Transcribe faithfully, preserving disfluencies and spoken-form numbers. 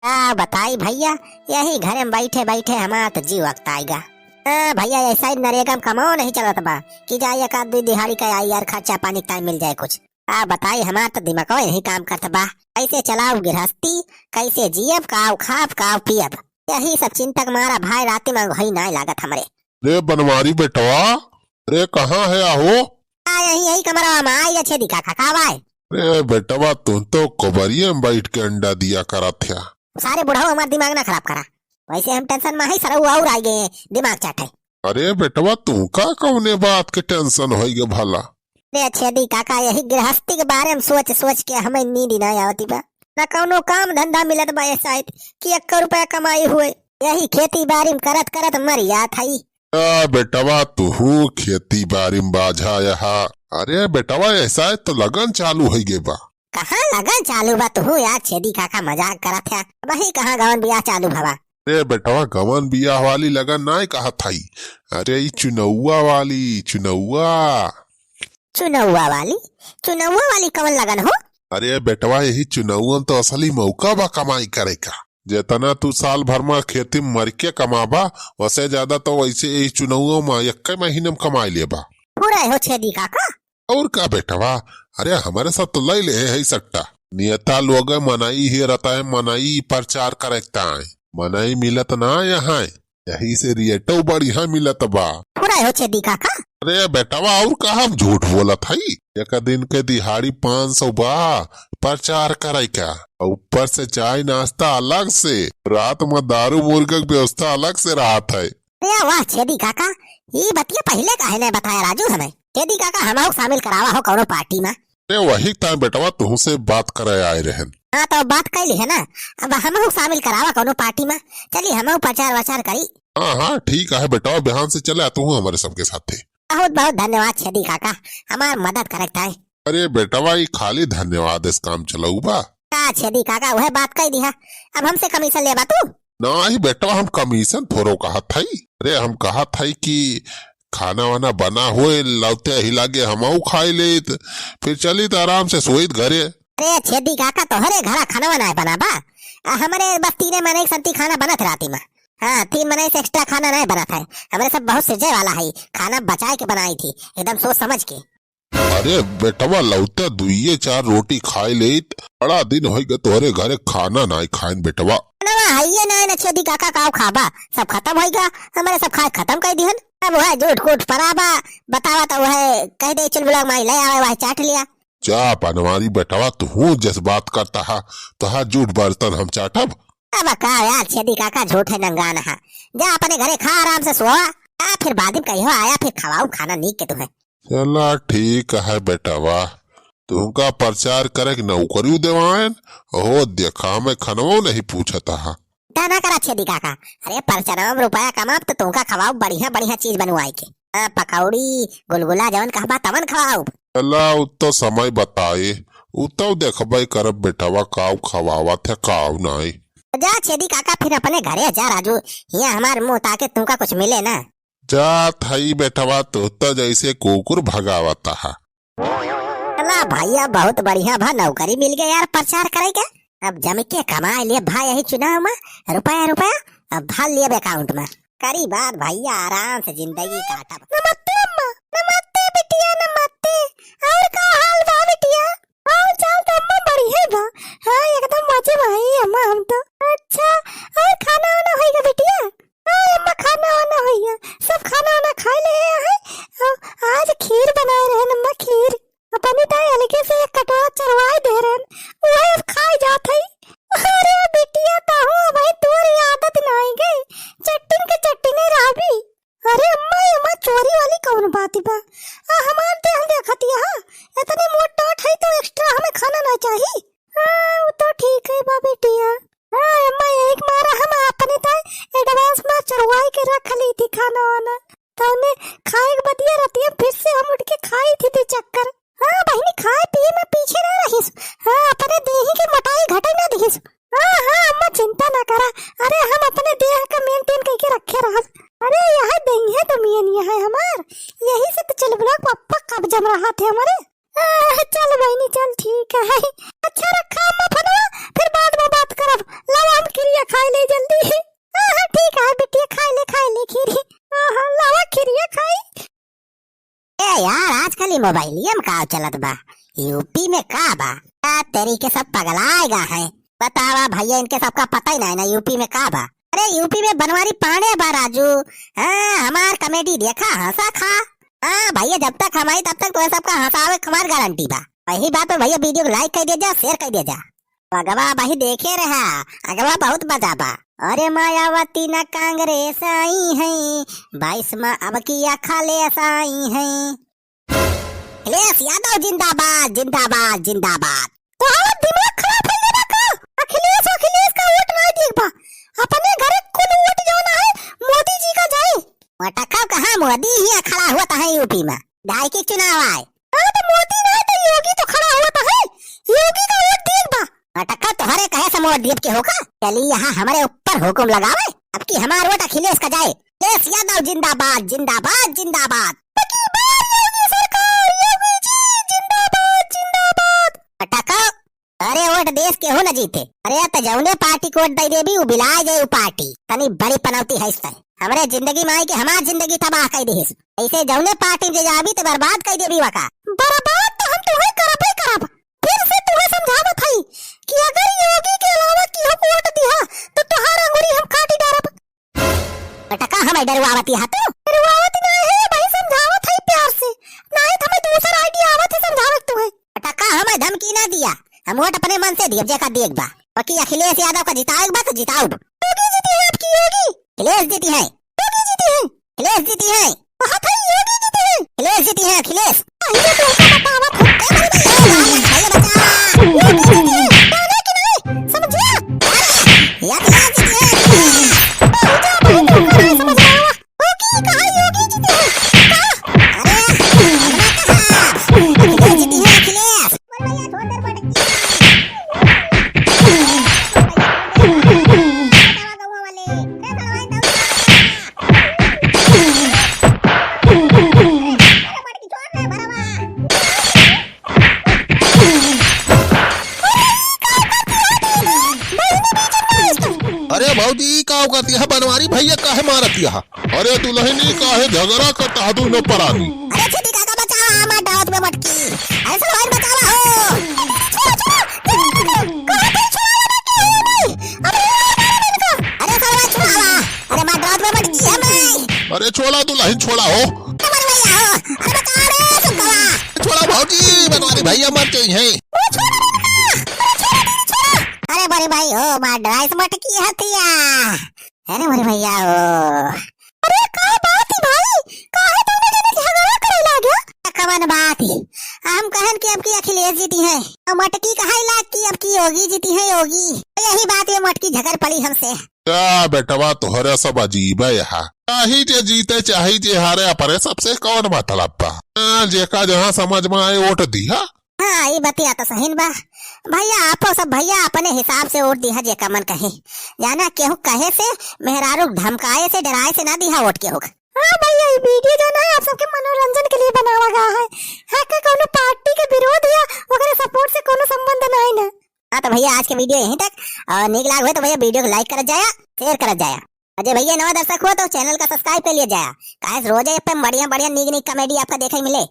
का बताई भइया, यही घरे में बैठे बैठे हमार तो जीव अकताइगा। हाँ भइया, ऐसा ही नरेगा में कमाओ नहीं चलत बा कि जाई एक आध दुई दिहाड़ी का आई यार, खर्चा पानी के time मिल जाए कुछ। का बताई, हमार तो दिमागो यही काम करत बा, कैसे चलाऊ गिरहस्ती, कैसे जियब, काव खाब, काव पियब, यही सब चिंता के मारा भाई राती में अँगोही नाय लागत हमरे। रे बनवारी बेटवा, रे कहाँ है आहो? आ, यही, यही कमरवा में, आई अच्छे दिखा खा, का बाय? रे बेटवा, तू तो कोबरिये में बैठ के अंडा दिया करत है। सारे बुढ़ऊ हमार दिमाग ना खराब करा, वैसे हम tension में है, सरऊ और आ गए दिमाग चाटे। अरे बेटवा, तू का कौने बात के tension होई गे भला? अरे छेदी काका, यही गृहस्थी के बारे में सोच सोच के हमें नींद ना आवती बा, ना कौनो काम धंधा मिलत बा, ऐसा कि एक रुपया कमाई हुए, यही खेती बाड़ी में करत करत मर जात हई। आ बेटवा, तुहू खेती बाड़ी में बाझा यहा। अरे बेटवा, ऐसा है तो लगन चालू होई गे बा। कहाँ लगन चालू बा तुहू यार, छेदी काका मजाक करत है। वही कहाँ गवन बियाह चालू भवा। अरे बेटवा, गवन बियाह वाली लगन नाय कहत हई। अरे ई चुनौआ वाली, चुनौआ। चुनौआ वाली? चुनौआ वाली कवन लगन हो? अरे बेटवा, यही चुनौआ में तो असली मौका बा कमाई करे का। जेतना तू साल भर में खेती में मर के कमाबा, वसे ज्यादा तो वैसे यही चुनौआ में एक महीने में कमाई लेबा। पूरा हो छेदी काका। और का बेटवा, अरे हमरे साथ तो लई ले है सट्टा। नेता लोग मनई हेरत है, मनई प्रचार करत है, मनई मिलत ना यहाँ, यही से रेटो बढ़िया मिलत बा। पूरा हो छेदी काका। अरे बेटवा, और का हम झूठ बोलत हई? एक दिन के दिहाड़ी पाँच सौ बा, प्रचार करे का, और ऊपर से चाय नाश्ता अलग से, रात में दारू मुर्गा के व्यवस्था अलग से रहत है। अरे वाह छेदी काका, ई बतिया पहिले काहे नहीं बताया राजू हमें? छेदी काका, हमहू शामिल करावा हो कौनो पार्टी में। अरे वही ताय बेटवा, तुहसे बात करे आए रहन। हाँ तो बात कैली है ना, अब हमहू शामिल करावा कौनो पार्टी में, चली हमहू प्रचार वचार करी। हाँ हाँ ठीक है बेटवा, बिहान से चले आ तू हमारे सबके साथे। बहुत बहुत धन्यवाद छेदी काका, हमार मदद करे ताय। अरे बेटवा, ई खाली धन्यवाद इस काम चलाऊ बा। का छेदी काका, वह बात कह दिया, अब हमसे कमीशन लेबा तू? नाही बेटवा, हम कमीशन थोड़ो कहत हई। अरे हम कहत हई कि खाना वाना बना होए, लौते ही लागे हमहू खाई लेत, फिर चलित आराम से सोइत घरे। अरे छेदी काका, तोहरे घरा खाना वाना बना बा? आ, हमरे बस तीने मने एक संती खाना बनत राती में। हाँ, तीन मने से extra खाना नहीं बनत है। हमरे सब बहुत सिरजे वाला है, खाना बचाए के बनाई थी, एकदम सोच समझ के। अरे बेटवा, लौते दुइये चार रोटी खाई लेत, बड़ा दिन होई गए तोहरे घरे खाना नाई खाइन बेटवा। ना, ना, हइये ना, ना छेदी काका, काव खाबा, सब खतम होई गा, हमरे सब खाए खतम कर दिहन। अब वह झूठ कूट पराबा, बतावा तो वह कह दे चुलबुला माई ले आवे, वह चाट लिया। जा बनवारी बेटवा, तू जस बात करता हा, तोहार झूठ बर्तन हम चाटब। अब का यार छेदी काका, झूठे नंगान हा, जा अपने घरे खा आराम से सोवा, आ फिर बाद में कहियो आया, फिर खवाऊ खाना नीक के तुम्हें। चला ठीक है बेटवा, तुमका प्रचार करे के नौकरी देवाएन, हो देखा मैं खनवो नहीं पूछता हा। ता ना करा छेदी काका, अरे प्रचारवा में रुपया कमाब तो तुमका खवाऊ बढ़िया बढ़िया चीज बनवाई के। हाँ, पकौड़ी, गुलगुला जवन कहबा तवन खवाऊ। चला उ तो समय बताए, उ तो देखबे करब बेटवा काव खवावत है काव नाई। जा छेदी काका फिर अपने घरे जा राजू, हियाँ हमार मुँह ताके तुमका कुछ मिले ना। जात हई बेटवा, तू तो जैसे कुकुर भगावत हा। अला भैया, बहुत बढ़िया भा, नौकरी मिल गया यार प्रचार करे के। अब जम के कमाए लिए भा यही चुनाव में रुपया रुपया, अब भर लिए account में। करी बात भैया, आराम से जिंदगी काटब। नमस्ते अम्मा। नमस्ते बिटिया, नमस्ते। और का हाल बा बिटिया? हाल चाल तो अम्मा बढ़िया बा। हाँ, एकदम मजे में हई अम्मा हम तो। अच्छा, और खाना वाना होइगा बिटिया? हाँ अम्मा, खाना वाना होइगा, सब खाना वाना खाए ले हैं। आ, आज खीर बनाए रहे अम्मा, खीर। अपनी ताई अलगे से एक कटोरा चरवाए दे रहे, वही अब खाए जात है। अरे बिटिया, तहू भाई तोर आदत नहीं गई, चट्टिन के चट्टिने रहबी। अरे अम्मा, ये अम्मा चोरी वाली कौन बात बा? आ, हमार देह देखत यहाँ, इतनी मोट टाट है तो extra हमें खाना ना चाही। हाँ, वो तो ठीक है बा बिटिया। हाँ अम्मा, यही के मारा हम अपने ताई advance में चरवाई के रख ली थी खाना वाना। तौने खाए के बदिया रतिया फिर से हम उठ के खाई थी दे चक्कर। हाँ बहिनी, खाए पिए में पीछे ना रहिस। हाँ, अपने देही के मोटाई घटे ना दिहिस। हाँ, हाँ, अम्मा चिंता ना करा। अरे हम अपने देह का maintain करके रखे रहब। अरे यह देही है तो मियन यह है हमार। यही से तो चुलबुला पप्पा कब्जा में रहा थे हमारे। आ, चल बहिनी, चल ठीक है। अच्छा रखा अम्मा फोनवा, फिर बाद में बात करब। लावा हम बिटिया खाइ ले जल्दी। हाँ, हाँ, ठीक है बिटिया, खाइ ले, खाइ ले खीरी। हाँ, हाँ, लावा खीरिया खाई। ए यार, आजकल ई मोबाइलिया में का चलत बा? यूपी में का बा? का तेरी के सब पगलाए गा हैं। बतावा भैया, इनके सबका पता ही नहीं ना यूपी में का बा। अरे यूपी में बनवारी पांडे बा राजू। हाँ, हमार कॉमेडी देखा, हंसा खा। हाँ भैया, जब तक हम आई तब तक तोहे सबका हंसावे के हमार गारंटी बा। वही बात पे भैया वीडियो को लाइक कइ दिया जा, शेयर कइ दिया जा। अगवा भाई देखे रहा, अगवा बहुत मजा बा। अरे मायावती ना कांग्रेस आई है, बाईस में अब की अखिलेश आई है। अखिलेश यादव जिंदाबाद, जिंदाबाद, जिंदाबाद। तोहार दिमाग खराब होइ गया का? अखिलेश, अखिलेश का वोट नाहीं देख बा, अपने घरे कुल वोट जौन है मोदी जी का जाए। मटका कहाँ, मोदी ही खड़ा हुआ तो है यूपी में, ढाई की चुनाव आए। हाँ, तो मोदी ना तो योगी तो खड़ा हुआ तो है, योगी का वोट देख बा। मटका तोहरे कहे से वोट देब के होगा? चली यहाँ हमरे ऊपर हुकुम लगावे, अब की हमार वोट अखिलेश का जाए। अखिलेश यादव जिंदाबाद, जिंदाबाद, जिंदाबाद। अब की बार योगी सरकार, योगी जी जिंदाबाद, जिंदाबाद। मटका, अरे वोट देश केहू न जीते। अरे त जौने पार्टी को वोट दे देबी, उ बिलाए जाए उ पार्टी। तनी बड़ी पनौती है इस तय। हमरे जिंदगी में आई के हमार जिंदगी तबाह कइ दिहिस। ऐसे जौने पार्टी में जाबी त बर्बाद कइ देबी वका। बर्बाद तो हम तुहे करब ही करब। फिर से तुहे समझावत हई कि अगर योगी के अलावा केहू को वोट दिहा तो तोहार अंगुरी हम काटी डारब। मटका हमें डरवावत हा तू? डरवावत नाहीं है भाई, समझावत हई प्यार से। नाहीं तो हमें दूसर आइडिया आवत है समझावत तुहे। मटका हमें धमकी ना दिया, हम वोट अपने मन से दियब जेका देख बा। बाकी अखिलेश यादव का जिताएक बा तो जिताउब। योगी जीती है आपकी, योगी। अखिलेश जीती है। योगी जीती है। अखिलेश जीती है। बहुत है, योगी जीती है। अखिलेश जीती है, अखिलेश। अरे तो ऐसा बतावत है। ए भाई, भाई, ए भाई, भाई, बचा। योगी जीती है। माने कि नहीं? समझिया? अरे, या अखिलेश जीती है, अखिलेश। भाई, जा, भाई, जा, भाई, समझ रहा हूँ। योगी कहाँ, योगी जीते हैं? कहाँ? अरे, अखिलेश जीती है, अखिलेश। अरे भैया, छोड़ दे, मटकी। अरे भौजी, ई का करती है? बनवारी भैया काहे मारती है? अरे दुलहिनी, काहे झगड़ा करता है दुनो परानी? अरे छेदी काका, बचावा, हमार डावत में मटकी। अरे सलवार बचावा हो। छोड़ा, छोड़ा, छोड़ा, छोड़ा, छोड़ा, छोड़ा, छोड़ा, अरे, अरे, अरे, अरे, अरे, अरे, सलवार छोड़ावा। अरे हमार डावत में मटकी है मैं। अरे छोड़ा दुलहिन, छोड़ा हो। अरे भैया हो, अरे बचावा रे सुखवा। छोड़ा भौजी, बनवारी भैया मर जाई हैं। अरे छोड़ा रे, अरे छोड़ा रे, छोड़ा। अरे बड़े भाई हो, मार डराइस मटकी हथिया। अरे मोरे भैया हो। अरे का बात है भाई? काहे तुमने जने झगड़ा करे लाग्या? कवन बात है? हम कहन कि अब की अखिलेश जीती है। और मटकी कहाई लाग कि अब की योगी जीती है, योगी। तो यही बात में मटकी झगड़ पड़ी हमसे। का बेटवा तोहरे सब अजीब है यहाँ। चाही जे जीते, चाही जे हारे, अपने सबसे कौन मतलब बा? हाँ, जेका जहाँ समझ में आए वोट दिया। हाँ, ई बतिया तो सही बा। भैया, आपो सब भैया अपने हिसाब से वोट दिहा जेका मन कहे। जाना केहू कहे से, मेहरारू धमकाए से, डराए से ना दिहा वोट केहू। हाँ भैया, ई वीडियो जो ना आप सबके मनोरंजन के लिए बनावा गया है। हाँ, का कौनो पार्टी के विरोध या ओकरे सपोर्ट से कौनो संबंध नहीं ना। हाँ तो भैया, आज के वीडियो यहीं तक। और नीक लाग हुए तो भैया वीडियो को लाइक करत जाया, शेयर करत जाया। और जे भैया नवा दर्शक हो तो चैनल का सब्सक्राइब कर लिया जाया। काहे से रोज पे बढ़िया बढ़िया नीक नीक कॉमेडी आपका देखे मिले।